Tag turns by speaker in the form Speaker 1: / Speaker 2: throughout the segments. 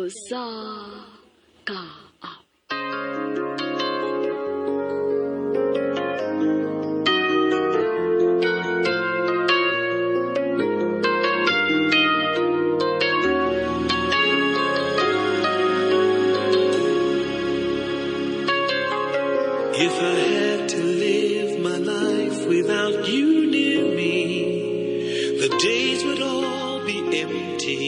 Speaker 1: Sa Kaawit.
Speaker 2: If I had to live my life without you near me, the days would all be empty.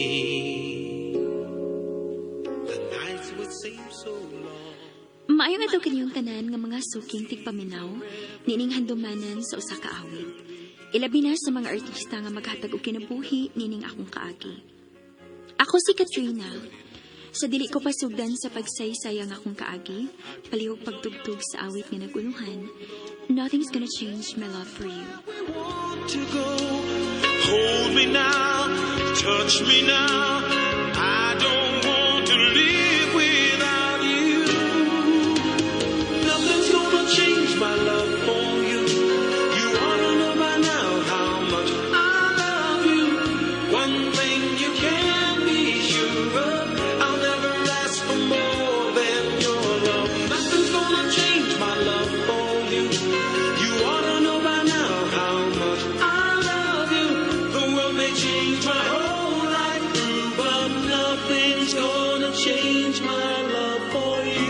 Speaker 2: The nights would seem so long.
Speaker 3: Maayong adlaw kaninyong tanan nga mga suking tigpaminaw nining handumanan sa usa ka awit. Ilabi na sa mga artista nga maghatag og kinabuhi nining akong kaagi. Ako si Katrina. Sa dili ko pasugdan sa pagsaysay ang akong kaagi, palihog pagtugtog sa awit nga naguluhan, Nothing's Gonna Change My Love For You.
Speaker 2: Want to go. Hold me now, touch me now. I don't want to live without you. Nothing's gonna change my love for you. You ought to know by now how much I love you. One thing you can be sure of, I'll never ask for more than your love. Nothing's gonna change my love for you. You ought to know by now how much I love you. The world may change my whole life through, but nothing's gonna change my love for you.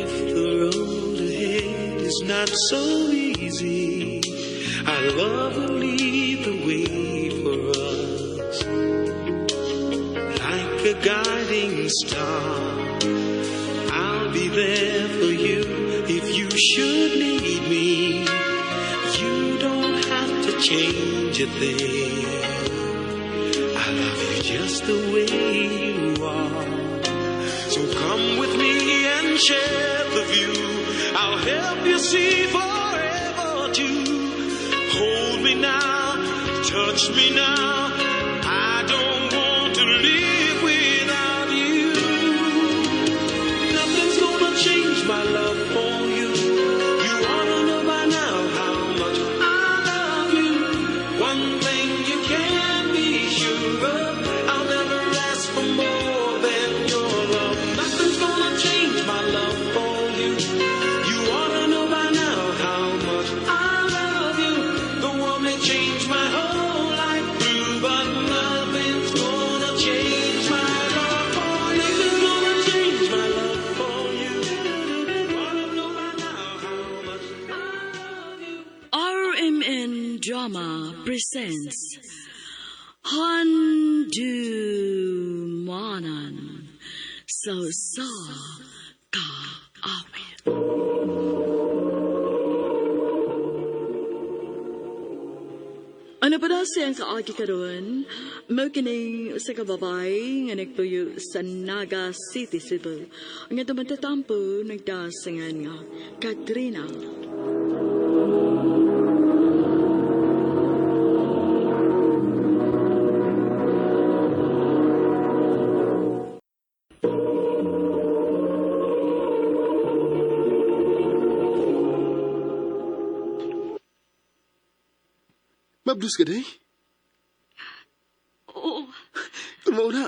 Speaker 2: If the road ahead is not so easy, our love will lead the way for us. Like a guiding star, I'll be there for you if you should need me. You don't have to change a thing. I love you just the way you are. So come with me and share the view. I'll help you see forever too. Hold me now, touch me now. I don't want to live without you. Nothing's gonna change my love for you. You ought to know by now how much I love you. One thing you can be sure of, I'll never ask for more than your love. Nothing's gonna change my love for you. You ought to know by now how much I love you. The world may change my whole life through, but nothing's gonna change my love for you. Nothing's gonna change my love for you. You ought to know by now how much I love you.
Speaker 1: RMN Drama presents Handumanan sa Usa Ka Awit. Ano pa daw siyang kaagi karon? Mao kining usa ka babae nga nagtuyo sa Naga City, Cebu. Ang atong matatampo nagdasangan nga Katrina.
Speaker 4: Mabdus ka, day?
Speaker 3: Oo,
Speaker 4: Kung mauna,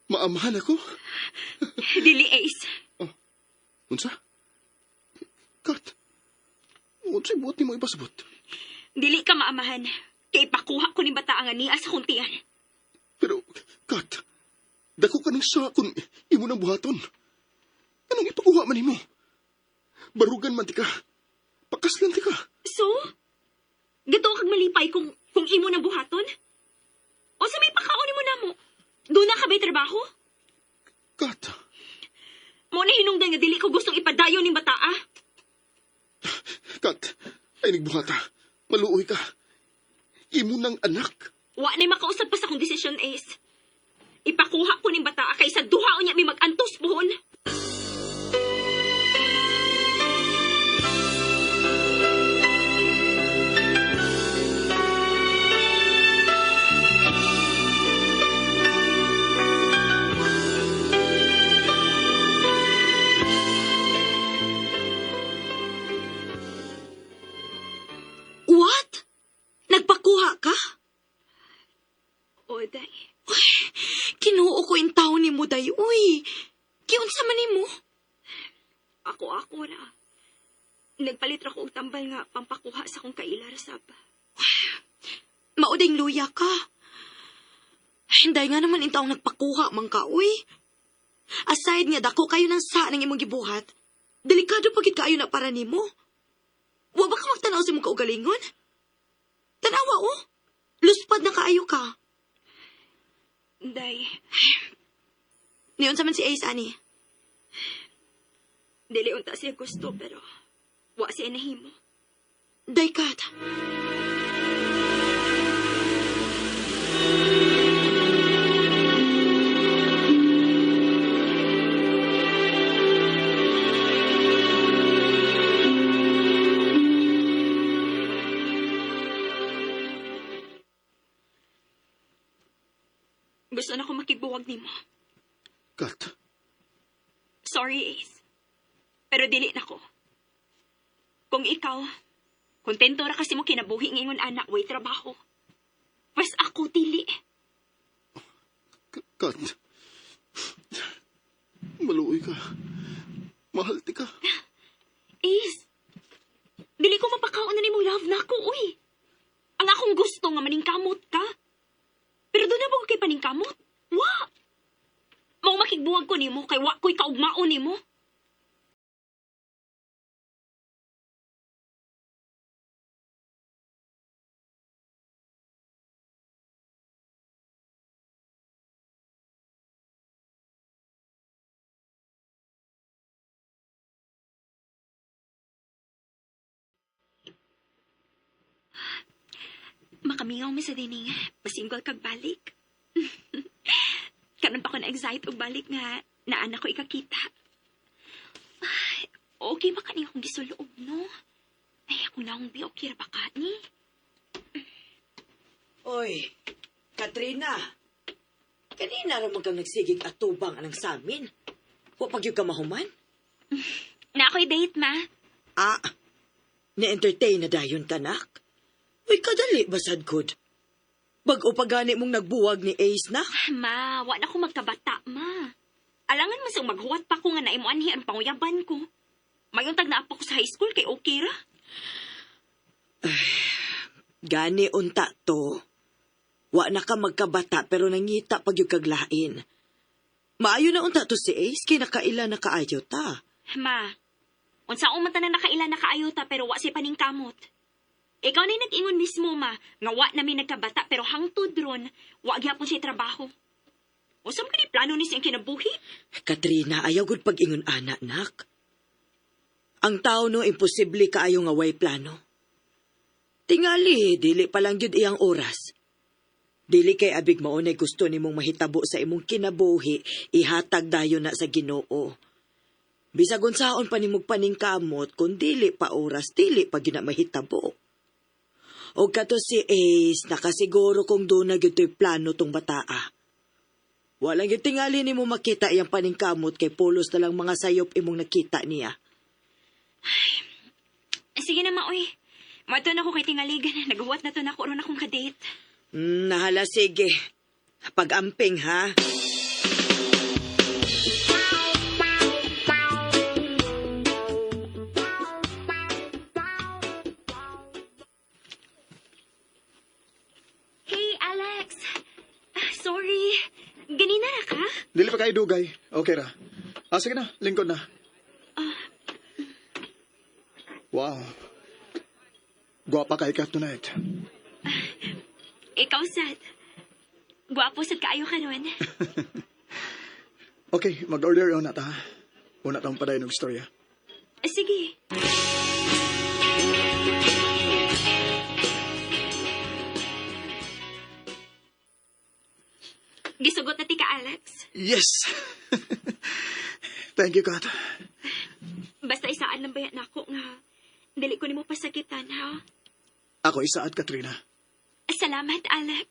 Speaker 4: maamahan ako.
Speaker 3: dili Ace.
Speaker 4: Unsa? Kat, unsay buot nimo ipasabot?
Speaker 3: Dili ka maamahan. Kay ipakuha ko ni bata nga niya sa kuntian.
Speaker 4: Pero, Kat, dako ka ng sa kung imo nang buhaton. Anong ipakuha man nimo? Barugan man ti ka. Pakaslan ti ka.
Speaker 3: So, gato kag malipay kung imo nang buhaton? O sa may pakaon nimo namo? Doon na ka ba'y trabaho?
Speaker 4: Kat,
Speaker 3: Mo na hinungdan nga dili ko gustong ipadayon ning bata ah.
Speaker 4: Kat, ay nagbuhata. Maluoy ka. Imo nang anak.
Speaker 3: Wa na makausap pa sa akong desisyon, Ace. Ipakuha ko ning bata kaysa duha unya may mag-antos buhon.
Speaker 1: What? Nagpakuha ka?
Speaker 3: O, day.
Speaker 1: Kinuo ko in taon ni mo, day. Uy, giunsa man nimo?
Speaker 3: Ako ra. Nagpalit ra ko og tambal nga pampakuha sa akong kaila ra sab.
Speaker 1: Mauding luya ka. Hinday nga naman in taong nagpakuha man ka, uy. Aside nga dako kayo ng sa ng imong gibuhat, delikado pagit kaayo na para nimo. Wa ba ka magtanaw sa imong kaugalingon? Tanawa, oh. Luspad na kaayo ka.
Speaker 3: Day,
Speaker 1: Niyon sa man si Ace, ani.
Speaker 3: dili unta siya gusto pero wa siya nahimo.
Speaker 1: Day, Kat.
Speaker 3: Gusto na ko makigbuwag nimo.
Speaker 4: Kat,
Speaker 3: Sorry, Ace. Pero dili na ko. Kung ikaw, kontento ra kasi mo kinabuhi ngingon anak, way trabaho. Pwes ako dili.
Speaker 4: Kat. Maluoy ka. Mahal ti ka.
Speaker 3: Ace, dili ko mapakaon na nimong love na ako, uy. Ang akong gusto nga maningkamot ka. Pero doon na ba ko kay paningkamot? Wa! Mao makigbuwag ko nimo kay wa ko'y kaugmaon nimo. Makamingaw mi sa dining, masingol kag balik. Karon pa ko na-excite og balik nga naana ko ikakita. Ay, okay ba kani akong gisuloob, no? Ay, akong naong bi, okay ra ba ka ni?
Speaker 5: Oy, Katrina. Kanina ra man kang nagsigig atubang anang samin. Wa pag ka mahuman?
Speaker 3: Na ako'y date, ma.
Speaker 5: Ah, na-entertain na dayon kanak. Uy, kadali basad good. Bag-o pa gani mong nagbuwag ni Ace na.
Speaker 3: Ma, wa na ko magkabata, ma. Alangan man sa maghuwat pa ko nga naimuanhi ang panguyaban ko. Mayuntag na apa ko sa high school kay okay ra.
Speaker 5: Gani unta to. Wa na ka magkabata pero nangita pag yung kaglain. Maayo na unta to si Ace kay nakaila na kaayo ta.
Speaker 3: Ma, unsa man tanan nakaila na kaayota pero wa si paningkamot. Ikaw na nag-ingon mismo, ma, nga wa na mi nagkabata pero hangtod ron, wa gyapon siya trabaho. Unsa man kani plano ni siyang kinabuhi?
Speaker 5: Katrina, ayaw gud pag-ingon ana, nak. Ang tao no, imposible kaayo nga way plano. Tingali, dili pa lang gyud iyang oras. Dili kay abig maunay gusto nimong mahitabo sa imong kinabuhi, ihatag dayon na sa Ginoo. Bisag unsaon pa nimog paningkamot, kun dili pa oras, dili pa gyud na mahitabo. Og kato si Ace, nakasiguro kung doon na gyud to'y plano tong bataa. Walang yung tingali ni mo makita iyang paningkamot kay pulos na lang mga sayop imong nakita niya.
Speaker 3: Sige na, ma, oy. Mato na ko kay tingaligan. Naghuwat na to na ako ron akong kadate.
Speaker 5: Nahala, sige. Pag-amping, ha?
Speaker 3: Hey, Alex. Ah, sorry. Ganina ra ka?
Speaker 4: Dili pa kayo dugay. Okay ra. Ah, sige na. Lingkod na. Wow. Guwapa kay ka tonight.
Speaker 3: Ikaw, sad. Gwapo sad kaayo karon.
Speaker 4: Okay, mag-order una ta. Una tang padayon og istorya.
Speaker 3: Sige. Gisugot na ti ka, Alex.
Speaker 4: Yes! Thank you, Kat.
Speaker 3: Basta isaan lang bayat nako nga dili ko nimo pasakitan, ha?
Speaker 4: Ako isaad, Katrina.
Speaker 3: Salamat, Alex.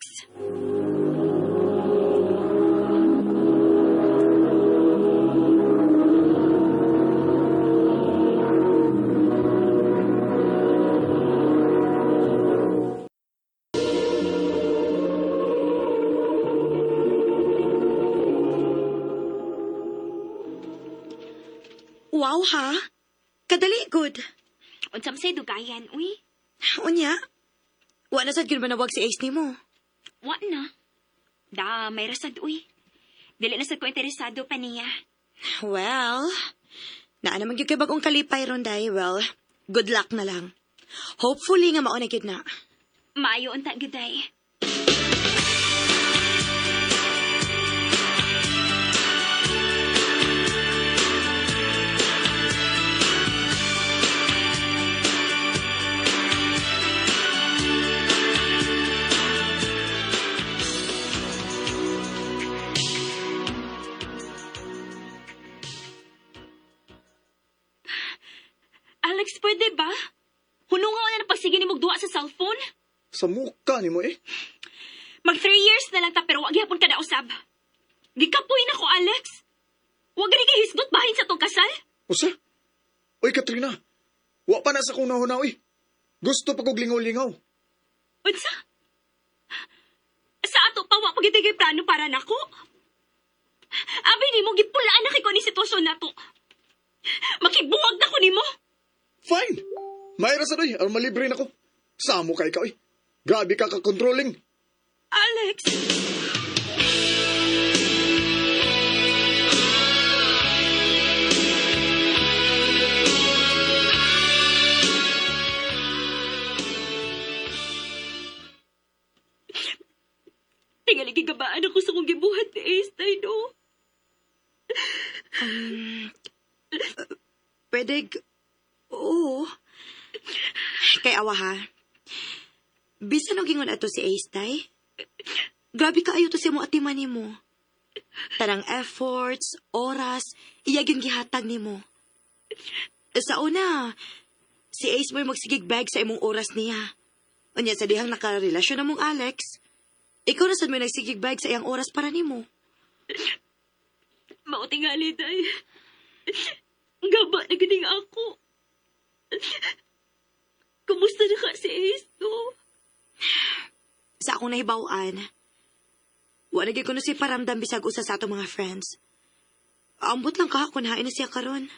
Speaker 5: Wow ha? Kadali good.
Speaker 3: Unsa man say dugayan, uy?
Speaker 5: Unya? Wa na sad gyud manawag si Ace nimo.
Speaker 3: Wa na. Da, may rasad, uy. Dili na sad ko interesado pa niya.
Speaker 5: Well, naa naman gyud kay bagong kalipay ron day. Well, good luck na lang. Hopefully nga mauna gyud na.
Speaker 3: Maayo unta gyud day. Alex, pwede ba? Hunungaw na ng pagsige ni duwa sa cellphone?
Speaker 6: Sa mukha ni mo eh.
Speaker 3: Mag 3 years na lang ta pero wag gihapon ka na usab. Gikapoy na ko, Alex. Wag gani kay hisgot bahin sa tong kasal.
Speaker 6: Usa? Uy, Katrina. Wa pa na sa kong nahuna, uy. Gusto pa kog lingaw-lingaw.
Speaker 3: Unsa? Sa ato pa wa pa gid kay plano para nako. Abi nimo gipulaan na kay ko ni sitwasyon nato. Makibuwag na ko nimo.
Speaker 6: Fine. Mayra sa doy, aron malibre na ko. Samo kay ka, uy. Grabe ka ka-controlling.
Speaker 3: Alex. Tingali gigabaan ako sa kong gibuhat ni Ace, tay, no?
Speaker 5: Pwede, oo. Kay awa ha. Bisan og ingon ato si Ace tay. Grabe kaayo to sa mo atiman nimo. Tanang efforts, oras, iya gyud gihatag nimo. Sa una, si Ace mo'y magsigig bag sa imong oras niya. Unya sa dihang nakarelasyon na mong Alex, ikaw na sad mo'y nagsigig bag sa iyang oras para nimo.
Speaker 3: Mao tingali, day. Gaba na ganing ako. Kumusta na ka si Ace, no?
Speaker 5: Sa akong nahibaw-an, wala gyud kuno si paramdam bisag usa sa atong mga friends. Ambot lang ka kung hain na siya karon.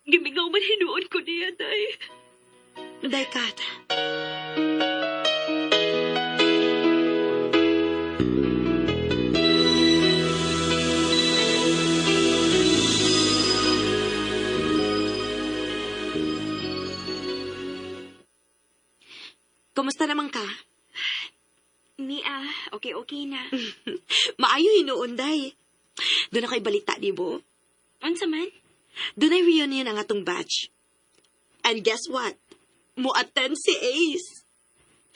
Speaker 3: Gimingaw man hinuon ko niya, day.
Speaker 5: Day, Kat. Kumusta naman ka?
Speaker 3: Nia, okay-okay na.
Speaker 5: Maayo hinuon, day. Doon ako'y balita, di bo?
Speaker 3: Unsa man?
Speaker 5: Doon ay reunion ang atong batch. And guess what? Mo-attend si Ace.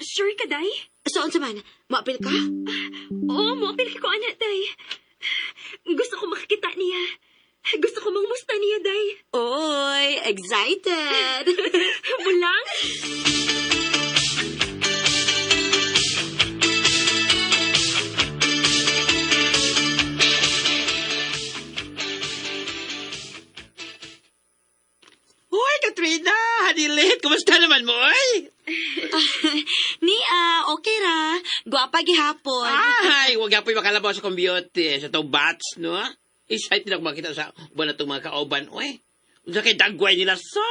Speaker 3: Sure ka, day?
Speaker 5: So, unsa man? Moapil ka?
Speaker 3: Oo, moapil ko, anak, day. Gusto ko makikita niya. Gusto ko mangmusta niya, day.
Speaker 5: Oy, excited!
Speaker 3: Mulang?
Speaker 7: Hoy, Katrina! Hanilit! Kumusta naman mo, oy?
Speaker 5: Nia, okay ra. Gwapa gihapon.
Speaker 7: Ay, huwag apoy makalabaw sa computer sa tong batch, no? Excited ako makita sa uban na itong mga kauban, oy. Unsa kay dagway nila sa?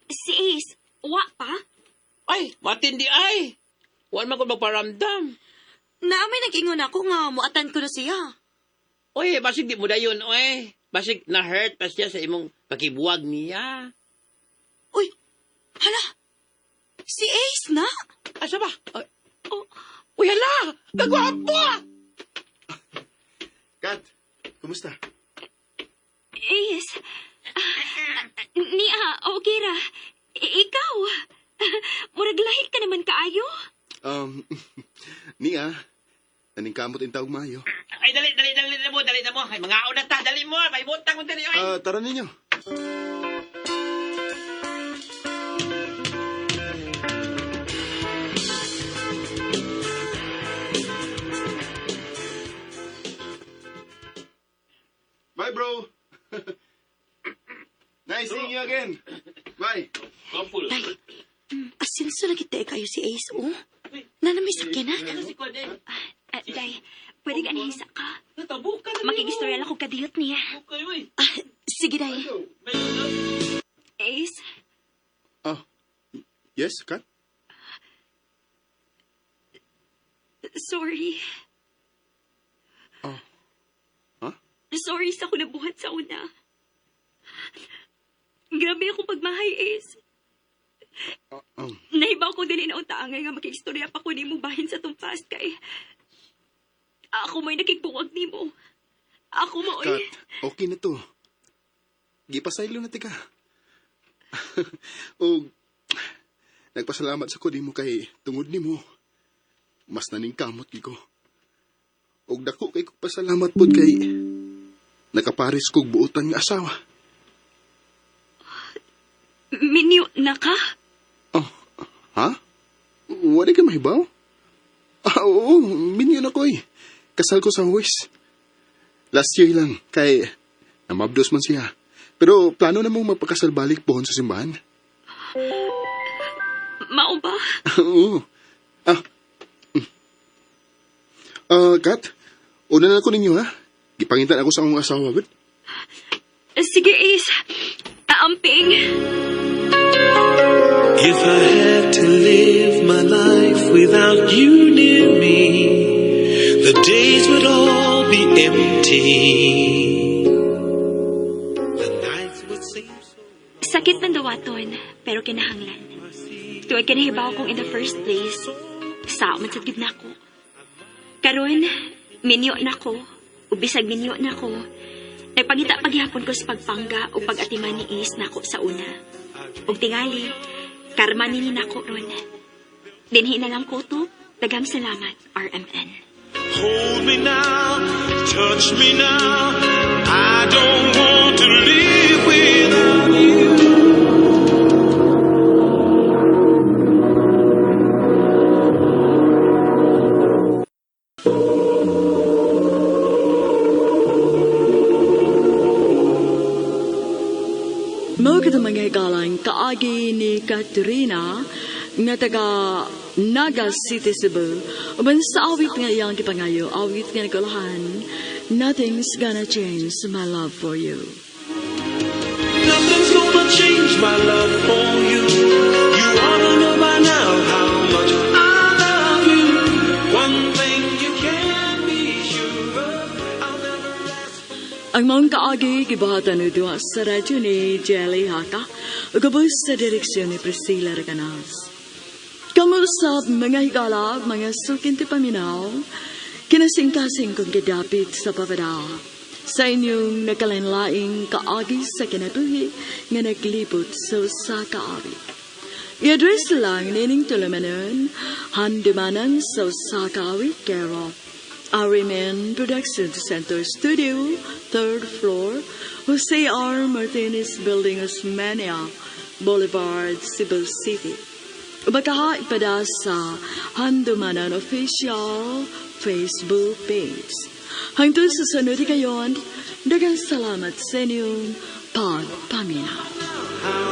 Speaker 3: Si Ace, wa pa?
Speaker 7: Ay, matindi ay. Huwag man ko magparamdam.
Speaker 5: Naamay nag-ingon ako nga, muatan ko na siya.
Speaker 7: Oy, basig di mo dayon, oy. Basig na-hurt pa siya sa imong pakibuwag niya.
Speaker 5: Uy, hala. Si Ace na?
Speaker 7: Asa ba? Ay, oh. Uy, hala! Nagwapo!
Speaker 4: Kat, kumusta?
Speaker 3: Ace, Nia, okay ra. Ikaw, murag lahi ka naman kaayo.
Speaker 4: Nia, naningkamot ang tawag maayo.
Speaker 7: Ay, dali, dali, dali na mo, dali na mo. Ay, mga na ta, dali mo. May butang mo dali, oy.
Speaker 4: Ah, tara ninyo. Bye, bro. Nice seeing you again. Bye.
Speaker 5: Tay, asinso na kita kayo si Ace, oh. Nanamay sakyanan.
Speaker 3: Day, pwede ka nahisa ka. Makigistorya lang ko kadiyot niya. Ah, sige, day. Ace,
Speaker 4: Ah, yes, Kat?
Speaker 3: sorry.
Speaker 4: Oh. Huh?
Speaker 3: Sorry sa akong nabuhat sa una. Grabe akong pagmahay, Ace. Nahibaw ko dili na utaangay nga makiistorya pa ko nimo bahin sa tong past kay ako mo'y nakigbuwag nimo. Ako mo
Speaker 4: Kat, okay na to. Gipasaylo na tika. O, nagpasalamat sa ko nimo kay tungod nimo. Mas naningkamot gid ko. Og dako kay ko pasalamat pod kay nakapares kog buotan nga asawa.
Speaker 3: Minyo na ka?
Speaker 4: Oh, ha? Wala ka mahibaw? Ah, oo, minyo na ko eh. Kasal ko sa huwes. Last year lang, kay namabdos man siya. Pero plano na mong magpakasal balik pohon sa simbahan.
Speaker 3: Mao ba?
Speaker 4: Oo. Ah. Ah, Kat, una na ko ninyo ha. Gipangitan ako sa akong asawa, gud.
Speaker 3: Sige, Ace. Aamping.
Speaker 2: If I had to live my life without you near me, the days would all be empty. The nights would seem so.
Speaker 3: Sakit man dawaton, pero kinahanglan. Tuwag kinahibaw kong in the first place, sao man sad gyud nako. Karon, minyo na ko, ubisag minyo na ko. Nagpangita paghihapon ko sa pagpangga o pag-atiman ni Ace nako sa una. Ug tingali, karma nini nako ron. Dinhi na lang ko to. Daghang salamat, RMN.
Speaker 2: Hold me now, touch me now. I don't want to live without you.
Speaker 1: Mao kadtong mga higalang kaagi ni Katrina nga taga Naga City, Cebu. Uban sa awit nga iyang gipangayo, awit nga nagkulahan, Nothing's gonna change my love for you.
Speaker 2: Nothing's gonna change my love for you. You ought to know by now how much I love you. One thing you can be sure of, I'll never ask for
Speaker 1: Ang maong kaagi gibuhatan og duha sa radyo ni Jelly Haka ug ubos sa direksyon ni Priscilla Recanas. Kamusap mga higala, mga suking tipaminaw, kinasingkasing kong gidapit sa papada. Sa inyong nagkalainlaing kaagi sa kinabuhi nga naglibot sa usa ka awit. I-address lang nining tulumanon, handumanan sa usa ka awit, care of RMN Production Center Studio, third floor, Jose R. Martinez Building, Osmeña Boulevard, Cebu City. Baka ipada sa Handumanan Official Facebook page. Hangtod sa sunod kayon, daghang salamat sa inyong pagpaminaw.
Speaker 2: how